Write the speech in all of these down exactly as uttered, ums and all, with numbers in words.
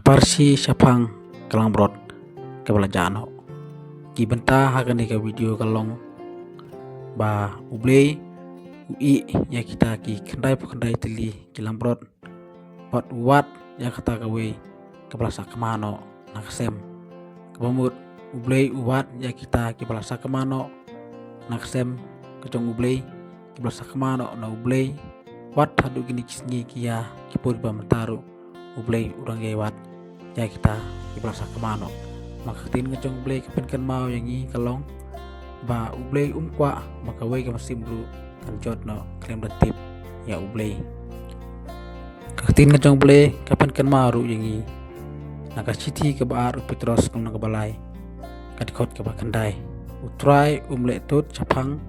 Pharshi shaphang ka langbrot kaba la jah noh. Ki bynta ha kane ka video ka long ba U Blei u ïeh ïa kita ki khyndai phew khyndai tylli ki langbrot, bad u wad ïa kata kawei kaba la sakma noh na ka sem. Kaba mut, U Blei u wad ïa kita kiba la sakma noh na ka sem ka jong U Blei, kiba la sakma noh na U Blei. Wat haduh kine ki sngi ki ïa ki por ba mynta ruh, U Blei u dang ïai wad ïa kita kiba la sakma noh. Ma ka ktien ka jong U Blei ka pynkynmaw ïa ngi ka long ba U Blei um kwah ba kawei ka mynsiem ruh kan jot noh khlem da tip ïa U Blei. Ka ktien ka jong U Blei ka pynkynmaw ruh ïa ngi na ka shithi kaba ar u Petros, ka lynnong kaba lai, ka dkhot kaba khyndai: U Trai um leh tud shaphang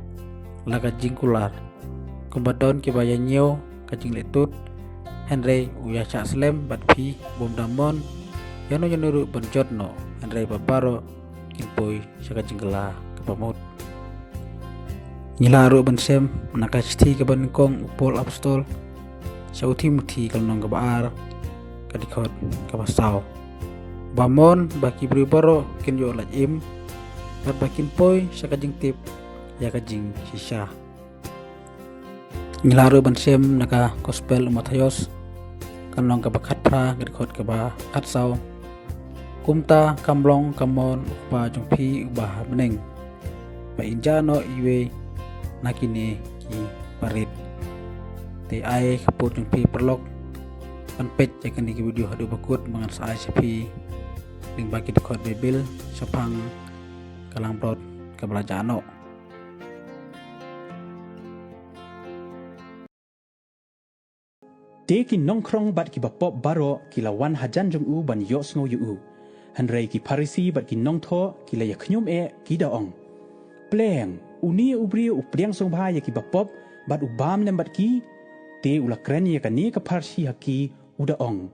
la ka jingkular, kumba don kiba ïa ñiew ka jingleh tud, hynrei u ïa shah slem bad phi bym da mon ïano ïano ruh ban jot noh, hynrei ba baroh kin poi sha ka jingkylla kaba mut. Ngi lah ruh ban shem na ka shithi kaba nyngkong u Paul Apostol sha u Timothi, ka lynnong kaba ar, ka dkhot kaba saw: Ba mon ba ki briew baroh kin ïoh lait im, bad ba kin poi sha ka jingtip ïa ka jingshisha. Ngi lah ruh ban shem na ka Gospel u Mathaios, ka lynnong kaba khatphra, ka dkhot kaba khatsaw: Kumta kam long ka mon u Kpa jong phi uba ha bneng, ba in jah noh iwei na kine ki barit. Te ai ka por jong phi paralok ban peit ïa kane ka video haduh ba kut, ba ngan sa ai sha phi lyngba ki dkhot Baibl shaphang ka langbrot kaba la jah noh. Te ki nongkhrong bad ki bapop baroh ki la wan hajan jong u ban ïohsngew ïa u. Hynrei ki Pharisi bad ki nongthoh ki la ïa khñium eh, ki da ong: Pleng, une u briew u pdiang sngewbha ïa ki bapop bad u bam lem bad ki. Te u la kren ïa kane ka pharshi ha ki, u da ong: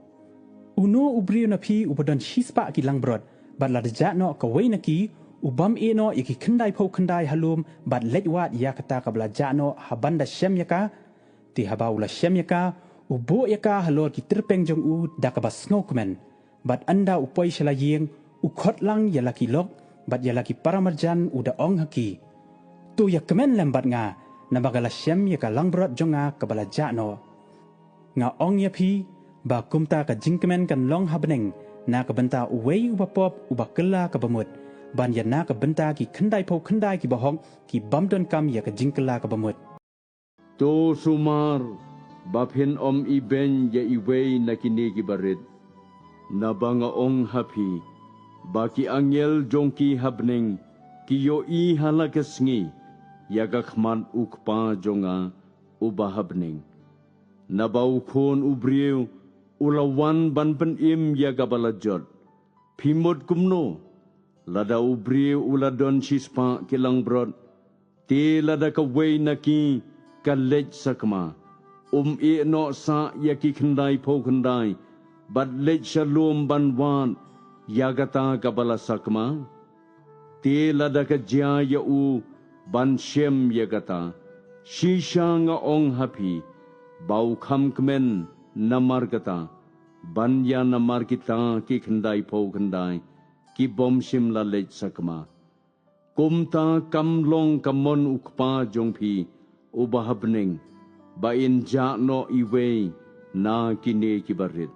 Uno u briew na phi uba don shispah ki langbrot, bad lada jah noh kawei na ki, u bym ïeh noh ïa ki khyndai phew khyndai ha lum bad leit wad ïa kata kaba la jah noh haban da shem ïa ka? Te haba u la shem ïa ka, u buh ïa ka halor ki tyrpeng jong u da kaba sngewkmen. Bad ynda u poi sha la ïing, u khot lang ïa la ki lok bad ïa la ki paramarjan, u da ong ha ki: To ïa kmen lem bad nga, naba nga la shem ïa ka langbrot jong nga kaba la jah noh. Nga ong ïa phi ba kumta ka jingkmen kan long ha bneng na ka bynta uwei u bapop uba kylla kaba mut, ban ïa na ka bynta ki khyndai phew khyndai ki bahok ki bym donkam ïa ka jingkylla kaba mut. To sumar ba phin ym ibeiñ ïa iwei na kine ki barit, naba nga ong ha phi ba ki angel jong ki ha bneng ki ïohi ha la ka sngi ïa ka khmat u Kpa jong nga uba ha bneng. Naba u Khun u briew u la wan ban pynim ïa kaba la jot. Phi mut kumno? Lada u briew u la don shispah ki langbrot, te lada kawei na ki ka leit sakma, um ïeh noh sah ïa ki khyndai phew khyndai bad leit sha lum ban wad ïa kata kaba la sakma? Te lada ka jia ïa u ban shem ïa kata, shisha nga ong ha phi ba u kham kmen namar kata ban ïa namar kita ki khyndai phew khyndai ki bym shym la leit sakma. Kumta kam long ka mon u Kpa jong phi uba ha bneng ba in jah noh iwei na kine ki barit.